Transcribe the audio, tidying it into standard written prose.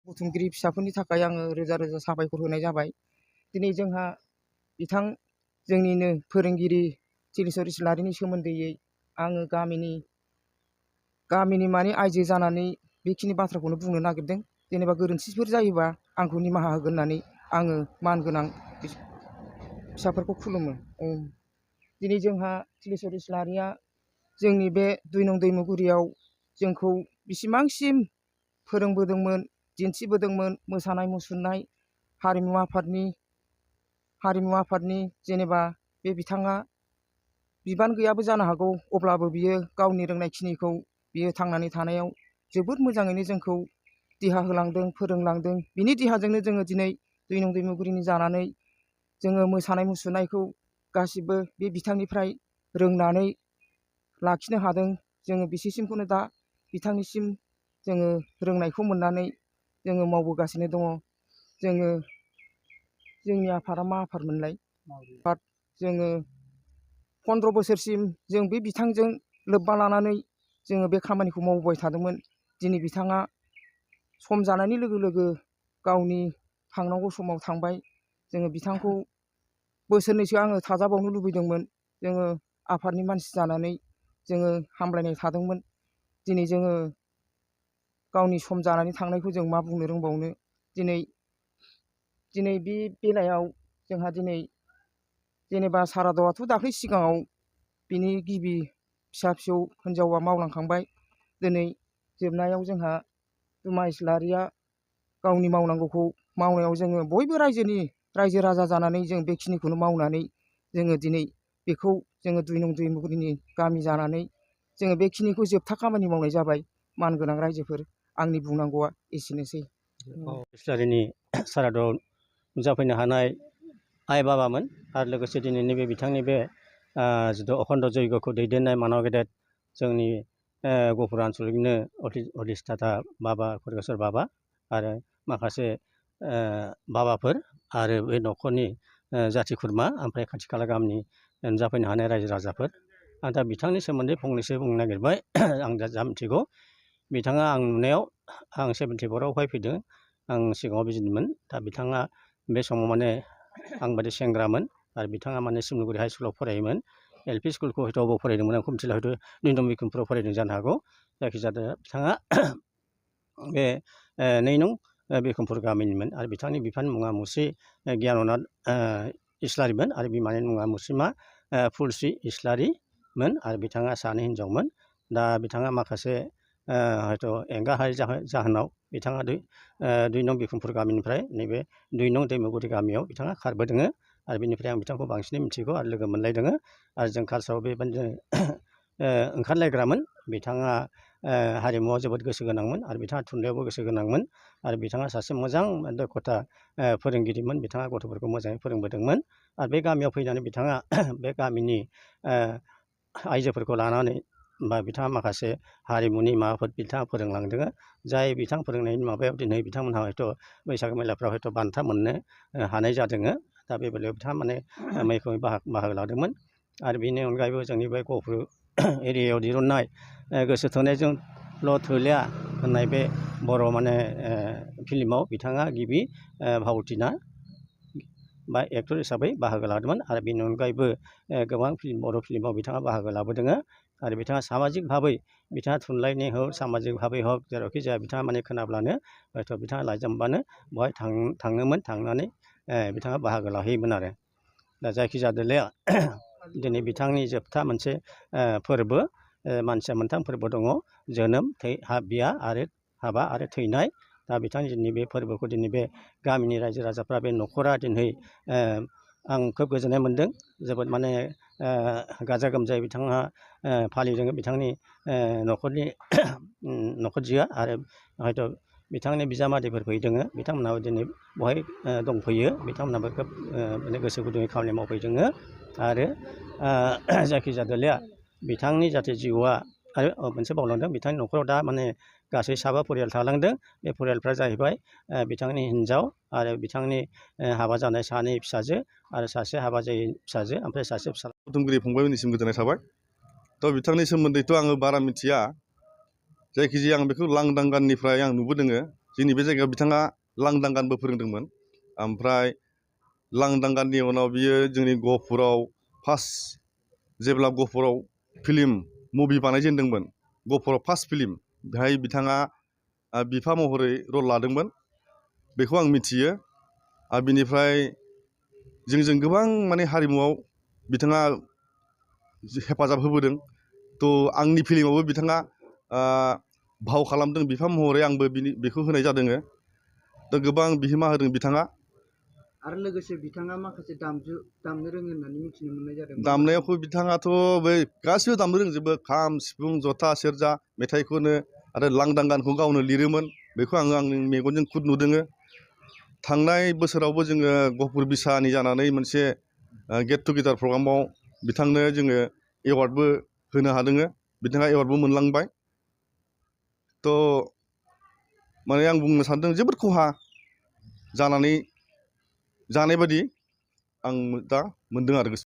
बुथुमगिरि फिसाफोरनि थाखाय आङो रोजा रोजा साबायखर होनाय जाबाय। दिनै जोंहा बिथां जोंनिनो फोरोंगिरि तिलेश्वर इस्लारिनि सोमोन्दैयै आङो गामिनि माने आइजो जानानै बेखिनि बाथ्राखौनो बुंनो नागिरदों। जेनेबा गोरोन्थिफोर जायोबा आंखौ निमाहा होगोन होननानै आङो मानगोनां फिसाफोरखौ खुलुमो। दिनै जोंहा तिलेश्वर इस्लारिया जोंनि बे 2 नं दैमुगुरियाव जोंखौ बेसिबांसिम फोरोंबोदोंमोन, दिन्थिबोदोंमोन। मोसानाय मुसुरनाय हारिमु आफादनि जेनेबा बे बिथाङा बिबान गैयाबो जानो हागौ, अब्लाबो बियो गावनि रोंनायखिनिखौ बियो थांनानै थानायाव जोबोद मोजाङैनो जोंखौ दिहा होलांदों, फोरोंलांदों। बिनि दिहाजोंनो जोङो दिनै 2 नं दैमुगुरिनि जानानै जोङो मोसानाय मुसुरनायखौ गासिबो बे बिथांनिफ्राय रोंनानै लाखिनो हादों। जोङो बिसिसिमखौनो दा बिथांनिसिम जोङो रोंनायखौ मोननानै जोङो मावबोगासिनो दङ। जोंनि आफादा मा आफादमोनलाय? बाट जोङो 15 बोसोरसिम जों बे बिथांजों लोब्बा लानानै जोङो बे खामानिखौ मावबोबाय थादोंमोन। दिनै बिथाङा सम जानायनि लोगो लोगो गावनि थांनांगौ समाव थांबाय। जोङो बिथांखौ बोसोरनैसो आङो थाजाबावनो लुबैदोंमोन। जोङो आफादनि मानसि जानानै जोङो हामलायनाय थादोंमोन। दिनै जोङो गावनि सम जानानै थांनायखौ जों मा बुंनो रोंबावनो। दिनै बे बेलायाव जोंहा दिनै जेनेबा सारादुआथ' दाख्लै सिगाङाव बिनि गिबि फिसा फिसौ हिनजावा मावलांखांबाय। दिनै जोबनायाव जोंहा दुमा इस्लारिया गावनि मावनांगौखौ मावनायाव जोङो बयबो रायजो राजा जानानै जों बेखिनिखौनो मावनानै जोङो दिनै बेखौ जोङो 2 नं दैमुगुरिनि गामि जानानै जोङो बेखिनिखौ जोबथा खामानि मावनाय जाबाय। मानगोनां रायजोफोर, आंनि बुंनांगौआ एसेनोसै। इस्लारिनि सारादुआव नुजाफैनो हानाय आइ बाबामोन आरो लोगोसे दिनै नैबे बिथांनि बे जिथु अखन्द जयग'खौ दैदेननाय मानाव गेदेर जोंनि गहपुर आन्सलिकनो अधिष्ठाता बाबा खरगेस्वर बाबा आरो माखासे बाबाफोर आरो बे न'खरनि जाथि खुरमा ओमफ्राय खाथि खाला गामिनि नुजाफैनो हानाय रायजो राजाफोर। आं दा बिथांनि सोमोन्दै फंनैसो बुंनो नागिरबाय। आं जा मिथिगौ बिथाङा आं नुनायाव आं 74आवहाय फैदों। आं सिगाङाव बिजिनिमोन। दा बिथाङा बे समाव माने आं बादि सेंग्रामोन आरो बिथाङा माने सिमलुगुरि हाइ स्कुलाव फरायोमोन। LP स्कुलखौ हयथ' अबाव फरायदोंमोन आं मिथिला, हयथ' 2 नं बिक्रमपुराव फरायदों जानो हागौ। जायखिजाया बिथाङा बे 2 नं बिक्रमपुर गामिनिमोन आरो बिथांनि बिफानि मुङा मुस्रि गियाननाथ इस्लारिमोन आरो बिमानि मुङा मुस्रिमा फुलस्रि इस्लारिमोन आरो बिथाङा सानै हिनजावमोन। दा बिथाङा माखासे हयथ' एंगारहायै जाहोनाव बिथाङा 2 नं बिक्रमपुर गामिनिफ्राय नैबे 2 नं दैमुगुरि गामियाव बिथाङा खारबोदों आरो बिनिफ्राय आं बिथांखौ बांसिनै मिथिगौ आरो लोगो मोनलायदों आरो जों कालसाराव बेबायदिनो ओंखारलायग्रामोन। बिथाङा हारिमुआव जोबोद गोसो गोनांमोन आरो बिथाङा थुनलाइयावबो गोसो गोनांमोन आरो बिथाङा सासे मोजां दक्षता फोरोंगिरिमोन। बिथाङा गथ'फोरखौ मोजाङै फोरोंबोदोंमोन आरो बे गामियाव फैनानै बिथाङा बे गामिनि आइजोफोरखौ लानानै बा बिथाङा माखासे हारिमुनि माबाफोर बिथाङा फोरोंलांदों। जाय बिथां फोरोंनायनि माबायाव दिनै बिथांमोनहा हयथ' बैसागो मेलाफ्राव हयथ' बान्था मोननो हानाय जादों। दा बे बेलायाव बिथाङा माने मैखोमै बाहागो लादोंमोन। आरो बेनि अनगायैबो जोंनि बे गहपुर एरियायाव दिरुननाय गोसो थोनायजोंल' थोलिया होननाय बे बर' माने फिल्माव बिथाङा गिबि भावथिना बा एक्टर हिसाबै बाहागो लादोंमोन आरो बेनि अनगायैबो गोबां बर' फिल्माव बिथाङा बाहागो लाबोदों आरो बिथाङा सामाजिक भाबै बिथाङा थुनलाइनि हक सामाजिक भाबै हक जेरावखि जाया बिथाङा माने खोनाब्लानो हयथ' बिथाङा लाइजामबानो बेवहाय थाङोमोन, थांनानै बिथाङा बाहागो लाहैयोमोन आरो। दा जायखिजाया दिनै बिथांनि जोबथा मोनसे फोरबो मानसिया 3 फोरबो दङ, जोनोम, बिया आरो हाबा आरो थैनाय। दा बिथांनि दिनै बे फोरबोखौ दिनै बे गामिनि रायजो राजाफ्रा बे न'खरा दिनै आं खोब गोजोननाय मोनदों। जोबोद माने गाजा गोमजायै बिथाङा फालिदों बिथांनि न'खरनि न'खरजोआ आरो हयथ' बिथांनि बिजामादैफोर फैदों। बिथांमोनहाबो दिनै बेवहाय दंफैयो। बिथांमोनहाबो खोब माने गोसो गुदुङै खामानि मावफैदों आरो जायखिजाया बिथांनि जाहाथे जिउआ आरो मोनसे बावलांदों बिथांनि न'खराव दा माने गासै 7 परियाल थालांदों। बे परियालफ्रा जाहैबाय बिथांनि हिनजाव आरो बिथांनि हाबा जानाय 2 फिसाजो आरो सासे हाबा जायै फिसाजो ओमफ्राय सासे फिसाला। बुथुमगिरि फंबायमोननिसिम गोजोननाय थाबाय। थ' बिथांनि सोमोन्दैथ' आङो बारा मिथिया। जायखिजाया आं बेखौ लांदां गाननिफ्राय आं नुबोदों। जोंनि बे जायगायाव बिथाङा लांदां गानबो फोरोंदोंमोन। ओमफ्राय लांदां गाननि उनाव बियो जोंनि गहपुराव फार्स्ट जेब्ला गहपुराव फिल्म मुभि बानायजेनदोंमोन, गहपुराव फार्स्ट फिल्म, बेहाय बिथाङा बिफा महरै रल लादोंमोन, बेखौ आं मिथियो। आरो बिनिफ्राय जोंजों गोबां माने हारिमुआव बिथाङा हेफाजाब होबोदों। थ' आंनि फिल्मावबो बिथाङा भाव खालामदों बिफा महरै, आंबो बेखौ होनाय जादों। थ' गोबां बिहोमा होदों बिथाङा। आरो लोगोसे बिथाङा माखासे दामजु दामनो रोङो होननानै मिथिनो मोननाय जादों। दामनायावखौ बिथाङाथ' बै गासिबो दामनो रोंजोबो, खाम, सिफुं, जथा, सेरजा, मेथाइ खनो, आरो लांदां गानखौ गावनो लिरोमोन। बेखौ आङो आंनि मेगनजों खुद नुदों। थांनाय बोसोरावबो जोङो गहपुर बिसानि जानानै मोनसे गेट टुगेदार प्रग्रामाव बिथांनो जोङो एवार्डबो होनो हादों। बिथाङा एवार्डबो मोनलांबाय। थ' माने आं बुंनो सानदों जोबोद खहा जानाय बादि आं दा मोनदों आरो गोसोआव।